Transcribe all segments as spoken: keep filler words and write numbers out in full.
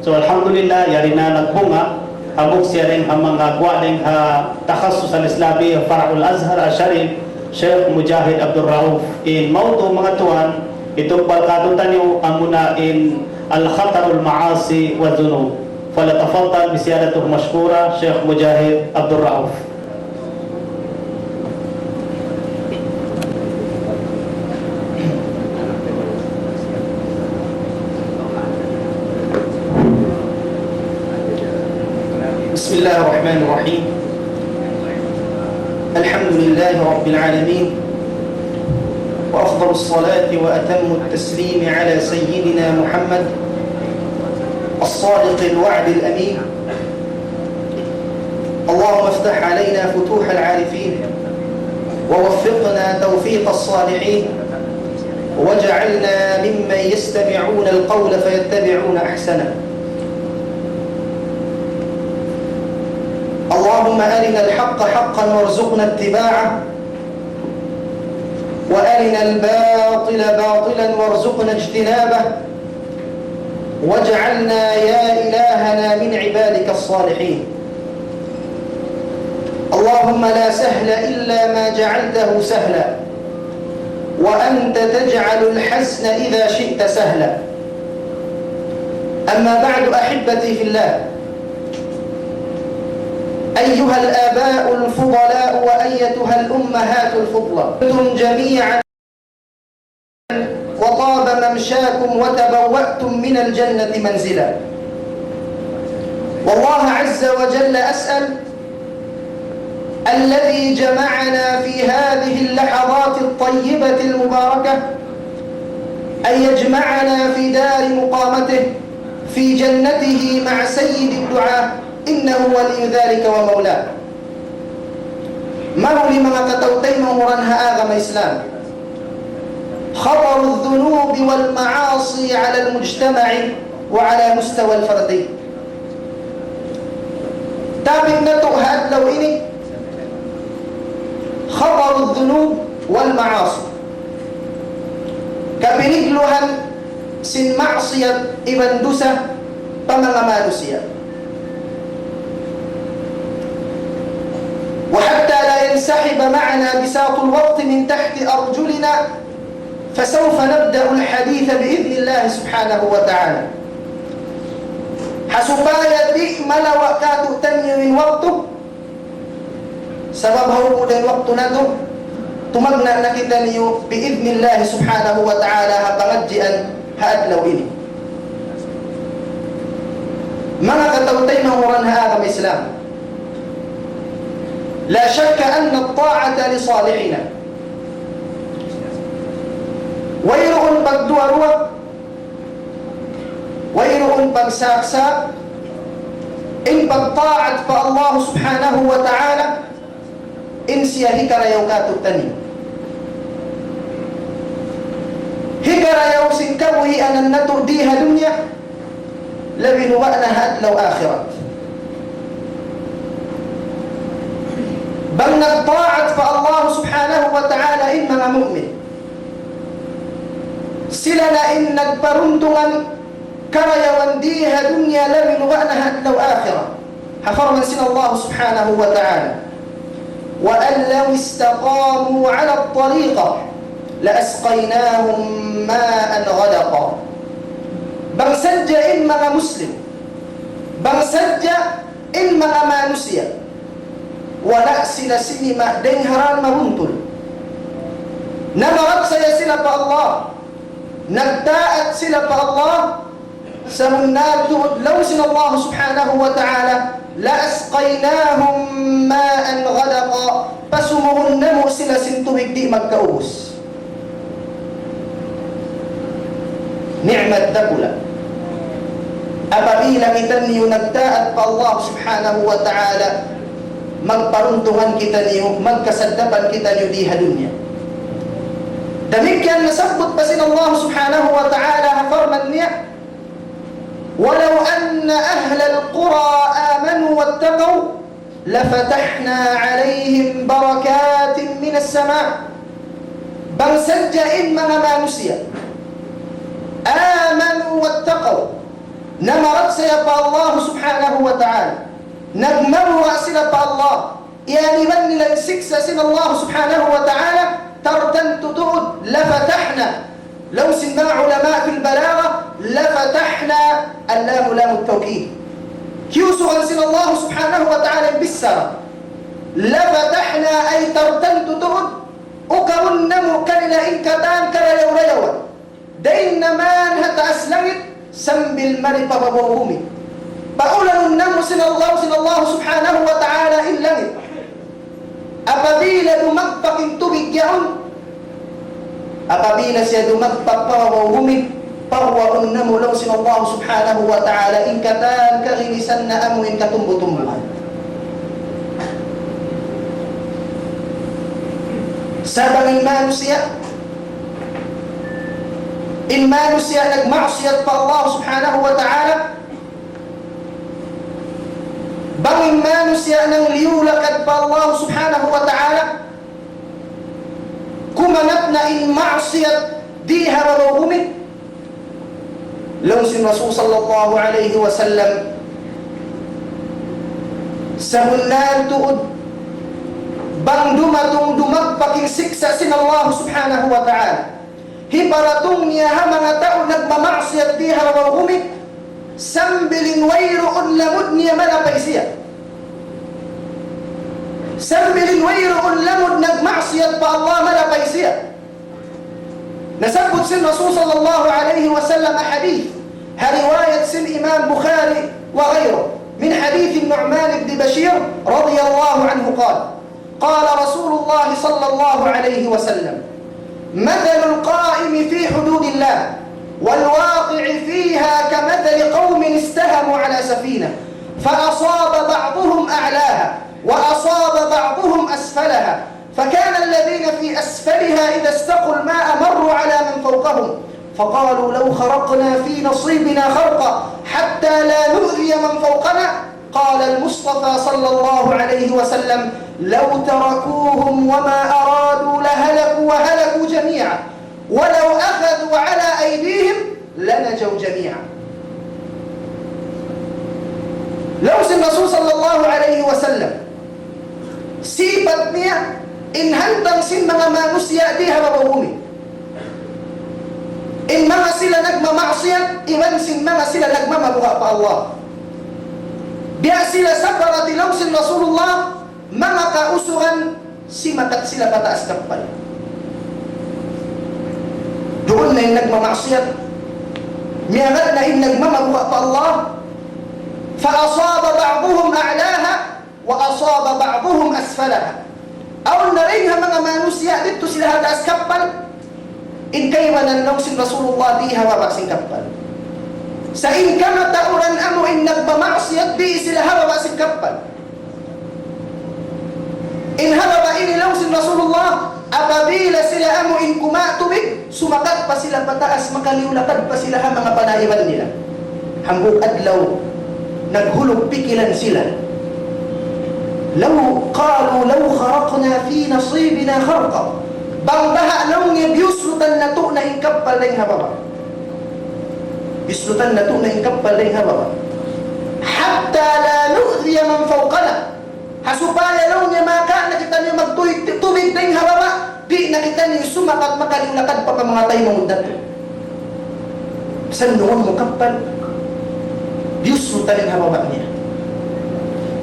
So, alhamdulillah, yari na nagbunga, hambuuk siya dayn ha manga guwa' dayn ha takhasus al-Islami, Far'ul Azhar Al-Sharif, Sheikh Mujahid Abdul Rauf. In mawdu', manga tuwan, hitukbal kātu'niyu amuna in Al-Khatarul Ma'asi wa Dhunub. فليتفضل بسيادته مشكورا شيخ مجاهد عبد الرؤوف. بسم الله الرحمن الرحيم. الحمد لله رب العالمين، وأفضل الصلاة وأتم التسليم على سيدنا محمد الصادق الوعد الأمين. اللهم افتح علينا فتوح العارفين، ووفقنا توفيق الصالحين، واجعلنا ممن يستمعون القول فيتبعون أحسنه. اللهم أرنا الحق حقا وارزقنا اتباعه، وأرنا الباطل باطلا وارزقنا اجتنابه، واجعلنا يا إلهنا من عبادك الصالحين. اللهم لا سهل إلا ما جعلته سهلا، وأنت تجعل الحزن إذا شئت سهلا. أما بعد، أحبتي في الله، أيها الآباء الفضلاء وأيتها الأمهات الفضلى، طبتم جميعا وطاب ممشاكم وتبوأتم من الجنة منزلا. والله عز وجل أسأل الذي جمعنا في هذه اللحظات الطيبة المباركة أن يجمعنا في دار مقامته في جنته مع سيد الدعاة، إنه ولي ذلك ومولاه. Mahuli manga kataymanghuran ha agama Islam. خطر الذنوب والمعاصي على المجتمع وعلى مستوى الفردي. Topic natu' ha adlaw ini, خطر الذنوب والمعاصي. Kapinigluhan sin maksiyat iban dusa pa manga manusiya'. وحتى لا ينسحب معنا بساط الوقت من تحت أرجلنا، فسوف نبدأ الحديث بإذن الله سبحانه وتعالى. Ha supaya di' malawa' kātu'niyu in waktu, sabab ha ubud in waktu natu', tumagna' na kitaniyu bi'idhnillah subhanahu wa ta'ala ha pangadjian ha adlaw ini. Manga kataymanghuran ha agama Islam, لا شك أن الطاعة لصالحنا. Wayruun pagduwa-ruwa, wayruun pagsaksa', in pagtaat pa Allah subhanahu wa ta'ala, in siya hikarayaw kātu'niyu. Hikarayaw sin kabuhianan natu' di ha dunya, labi nuba' na ha adlaw akhirat. Bang nagtaat pa Allah subhanahu wa ta'ala in manga mu'min, sila na in nagparuntungan karayawan di ha dunya labi nuba' na ha adlaw akhirat. Ha parman sin Allah subhanahu wa ta'ala, وأن لو استقاموا على الطريقة لأسقيناهم ماء غدقا. Bang sadja in manga Muslim, bang sadja in manga manusiya', wala' sila sinima' dayn ha raan mabuntul. Namaksaya sila pa Allah, nagtaat sila pa Allah, sabunnal tuud laung sin Allah subhanahu wa ta'ala, لأسقيناهم ماء غدقا, pasumuhun namu' sila sin tubig di' magkaubus. Ni'mat dakula'. Apabila kitaniyu nagtaat pa Allah subhanahu wa ta'ala, magparuntungan kitaniyu, magkasaddapan kitaniyu di ha dunya. Damikkiyan nasabbut pa sin Allah subhanahu wa ta'ala ha parman niya, ولو أن أهل القرى آمنوا واتقوا لفتحنا عليهم بركات من السماء. Bang sadja in manga manusiya', آمنوا واتقوا, Namarachaya pa Allah subhanahu wa ta'ala. Nagmabuga' sila pa Allah. Iyaniban nila in siksa' sin Allah subhanahu wa ta'ala, tantu tuud, لفتحنا. Laung sin manga ulama fil balagha, لفتحنا, al-lamu lamu tawkid. Kiyusugan sin Allah subhanahu wa ta'ala in bichara. لفتحنا ay tantu tuud, ukabun namu' kanila in katan karayaw-rayawan. Dayn naman ha taas langit, sambil mari pa babaw bumi. Paulanun namu' sin Allah, sin Allah subhanahu wa ta'ala in langit. Apabila dumagpak in tubig yaun, apabila siya dumagpak pa babaw bumi, paguwaun namu' laung sin Allah subhanahu wa ta'ala in katan kaginisan na amu in katumbu-tumbuhan. Sa' bang in manusiya', in manusiya' nagmaksiyat pa Allah subhanahu wa ta'ala, bang in manusiya' nangliyu-lakad pa Allah subhanahu wa ta'ala, kumanat na in maksiyat di ha babaw bumi. Laung sin Rasul sallallahu alayhi wasallam, sabunnal tuud, bang dumatung dumagpak in siksa' sin Allah subhanahu wa ta'ala, hiparatung niya ha manga tau nagmamaksiyat di ha babaw bumi, sambil in wayruun lamud niya malapay siya. Sambil in wayruun lamud nagmaksiyat pa Allah malapay siya. Nasabbut sin Rasul sallallahu alayhi wasallam hadith, ha riwayat sin Imam Bukhari wa ghayruh, من حديث النعمان بن بشير رضي الله عنه قال: قال رسول الله صلى الله عليه وسلم: مثل القائم في حدود الله والواقع فيها كمثل قوم استهموا على سفينة فأصاب بعضهم أعلاها وأصاب بعضهم أسفلها، فكان الذين في أسفلها إذا استقوا الماء مروا على من فوقهم فقالوا: لو خرقنا في نصيبنا خرقا حتى لا نؤذي من فوقنا. قال المصطفى صلى الله عليه وسلم: لو تركوهم وما أرادوا لهلكوا وهلكوا جميعا، ولو أخذوا على أيديهم لنجوا جميعا. Laung sin Rasul sallallahu alayhi wasallam, sipat niya in hantang sin manga manusiya' di ha babaw bumi. In manga sila nagmamaksiyat, iban sin manga sila nagmamabuga' pa Allah. Biya' sila saparati laung sin Rasulullah, manga kausugan, simakat sila pa taas kappal. Duun na in nagmamaksiyat, miyagad na in nagmamabuga' pa Allah. فأصاب بعضهم أعلاها وأصاب بعضهم أسفلها. Awn na dayn ha manga manusiya' didtu sila ha taas kappal, in kaibanan laung sin Rasulullah di ha baba' sin kappal. Sa' in kamatauran amu in nagmamaksiyat di sila ha baba' sin kappal. In ha baba' ini laung sin Rasulullah, apabila sila amu in kumawa' tubig, sumakat pa sila pa taas, makaliyu-lakad pa sila ha manga panaiban nila. Hambuuk adlaw, naghulug pikilan sila. لو، قالوا: لو خرقنا في نصيبنا خرقا. Bang baha' laung niya biyuslutan natu' na in kappal dayn ha baba'. Biyuslutan natu' na in kappal dayn ha baba'. حتى لا نؤذي من فوقنا. Ha supaya laung niya makawa' na kitaniyu magtubig, tubig dayn ha baba', di' na kitaniyu sumakat makaliyu-lakad pa manga taymanghud natu'. Sa' nuun mu kappal, biyuslutan in ha baba' niya.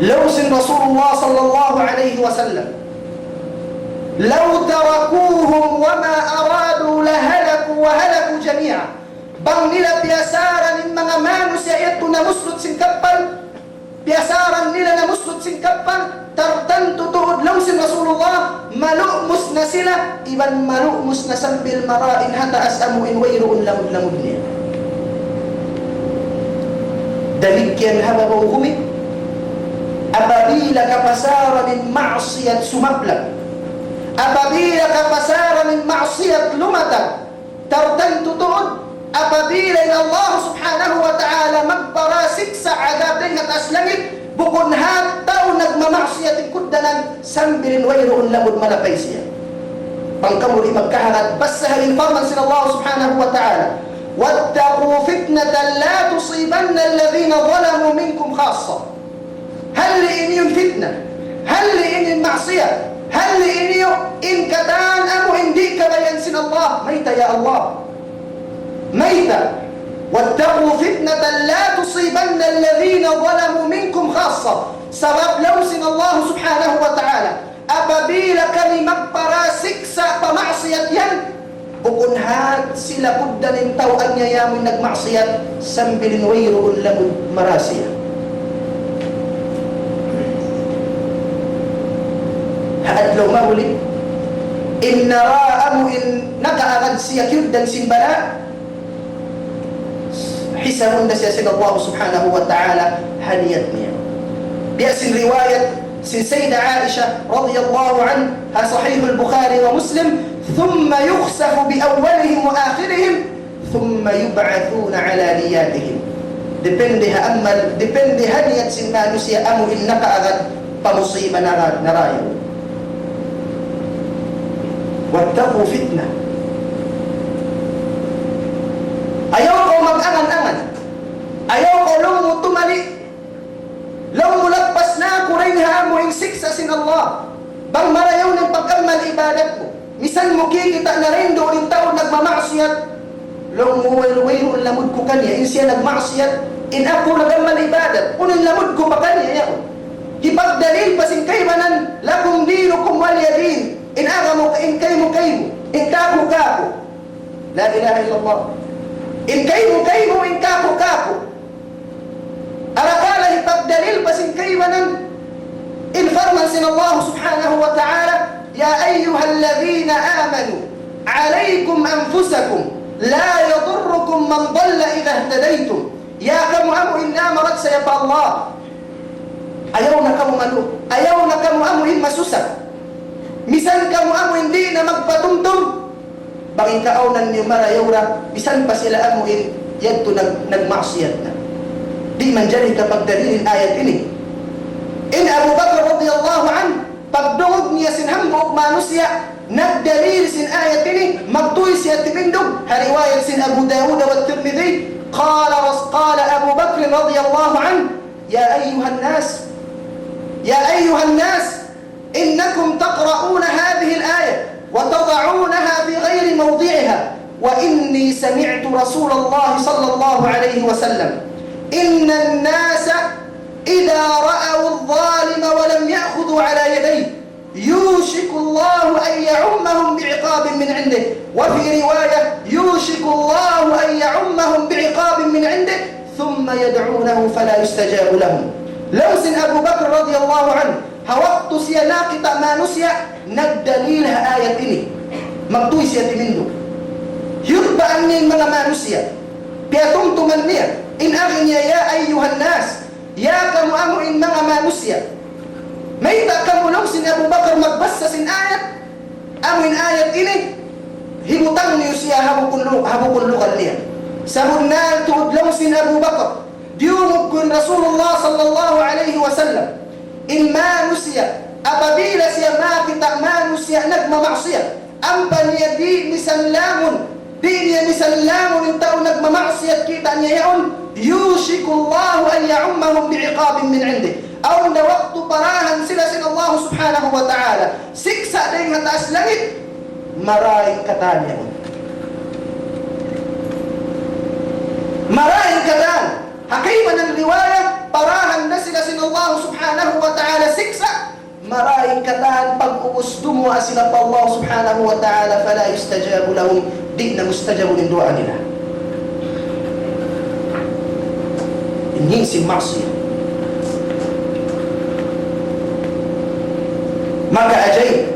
Laung sin Rasulullah sallallahu alayhi wasallam, لو تركوهم وما أرادوا لهلكوا وهلكوا جميعا. Bang nila piyasaran in manga manusiya' yadtu namuslut sin kappal, piyasaran nila namuslut sin kappal, tantu tuud laung sin Rasulullah, malumus na sila, iban malumus na sambil marayaw ha taas amu in wayruun lamud-lamud niya. Damikkiyan ha babaw bumi, apabila kapasaran in maksiyat sumaplag, apabila kapasaran in maksiyat lumatag, tantu tuud, apabila in Allah subhanahu wa ta'ala magparasiksa' adab dayn ha taas langit, bukun ha tau nagmamaksiyat in kugdanan, sambil in wayruun lamud malapay siya. Bang kamu di' magkahagad, basaha in parman sin Allah subhanahu wa ta'ala, واتقوا فتنة لا تصيبن الذين ظلموا منكم خاصة. Halli'i niyu in fitna, halli'i niyu in maksiyat, halli'i niyu in katan amu in di' kabayaan sin Allah. Mayta', ya Allah? Mayta'? واتقوا فتنة لا تصيبن الذين ظلموا منكم خاصة. Sabab laung sin Allah subhanahu wa ta'ala, apabila kami magparasiksa' pa maksiyat yan, bukun hat sila kuddan in tau aniaya mu in nagmaksiyat, sambil in wayruun lamud marā siya. Ha adlaw mahuli, in nara amu in nakaagad siya kiyugdan sin balaa, hisabun da siya sin Allah subhanahu wa ta'ala ha niyat niya. Biya' sin riwayat sin Sayyidah Aisha radiyallahu anha, Sahih al-Bukhari wa Muslim, ثم يخسف بأولهم وآخرهم ثم يبعثون على نياتهم. Depende ha amal, depende ha niyat sin manusiya' amu in nakaagad pa musiba nara-, narayaw. واتقوا فتنة. Ayaw kaw mag-angan-angan. Ayaw kaw laung mu tumali'. Laung mu lagpas na aku dayn ha amu in siksa' sin Allah. Bang marayaw in pag-amal ibadat mu. Misan mu kikita' na duun in tau nagmamaksiyat. Laung mu way-, wayruun lamud ku kaniya, in siya nagmaksiyat, in aku nag-amal ibadat, unu in lamud ku pa kaniya yaun. Hipagdalil pa sin kaibanan, لكم دينكم ولي دين. In aga mu, in kaymu, kaymu, in kaku, kaku. La ilaha illallah. In kaymu, kaymu, in kaku, kaku. Arakala' hipagdalil pa sin kaibanan in parman sin Allah subhanahu wa ta'ala, يا أيها الذين آمنوا عليكم أنفسكم لا يضركم من ضل إذا اهتديتم. Ya kamu amu in namarachaya pa Allah. Ayaw na kamu malu-, ayaw na kamu amu in masusa. Misan kamu amu in di' na magpatumtum. Bang in kaawnan niyu marayaw ra, misan pa sila amu in yadtu nag-, nagmaksiyat na. Di' manjari kapagdalil in ayat ini. In Abu Bakar radiyallahu anhu, pagdungug niya sin hambuuk manusiya', nagdalil sin ayat ini, magtuy siya timindug, ha riwayat sin Abu Dawud wa Tirmidhi, قال رس-، قال أبو بكر رضي الله عنه، يا أيها الناس، يا أيها الناس، إنكم تقرؤون هذه الآية وتضعونها في غير موضعها، وإني سمعت رسول الله صلى الله عليه وسلم، إن الناس إذا رأوا الظالم ولم يأخذوا على يديه، يوشك الله أن يعمهم بعقاب من عنده. وفي رواية، يوشك الله أن يعمهم بعقاب من عنده، ثم يدعونه فلا يستجاب لهم. Laung sin Abu Bakar radiyallahu anhu, ha waktu siya nakakita' manusiya', nagdalil ha ayat ini. Magtuy siya timindug. Hiyutbaan niya in manga manusiya'. Piyatumtuman niya. In agi niya, يا أيها الناس, ya kamu amu in manga manusiya'. Mayta' kamu laung sin Abu Bakar magbassa sin ayat? Amu in ayat ini, hibutang niyu siya ha bukun lu-, ha bukun lugal niya. Sabunnal tuud laung sin Abu Bakar, diyungug ku in Rasulullah sallallahu alayhi wasallam. In manusiya', apabila siya makakita' manusiya' nagmamaksiyat, ampa niya di' misan langun, di' niya misan langun in tau nagmamaksiyat kita' niya yaun, يوشك الله أن يعمهم بعقاب من عنده. Awn da waktu parahan sila sin Allah subhanahu wa ta'ala siksa' dayn ha taas langit, marayaw in katan yaun. Marayaw in katan. Ha kaibanan riwayat, parahan da sila sin Allah subhanahu wa ta'ala siksa', marayaw in katan pag'ubus dumuwaa sila pa Allah subhanahu wa ta'ala, فلا يستجاب لهم, di' na mustajabun in duwaa nila. Ini sin maksiyat. Maka ajaib.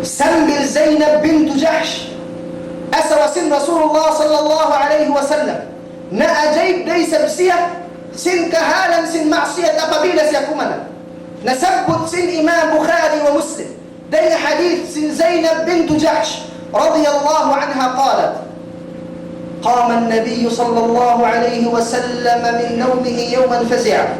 Sambil Zainab bintu Jahsh, asawa sin Rasulullah sallallahu alayhi wasallam, naajaib da isab siya sin kahalan sin maksiyat apabila siya kumanang. Nasabbut sin Imam Bukhari wa Muslim dayn ha hadith sin Zainab bintu Jahsh radiyallahu anha قالت: قام النبي صلى الله عليه وسلم من نومه يوما فزعا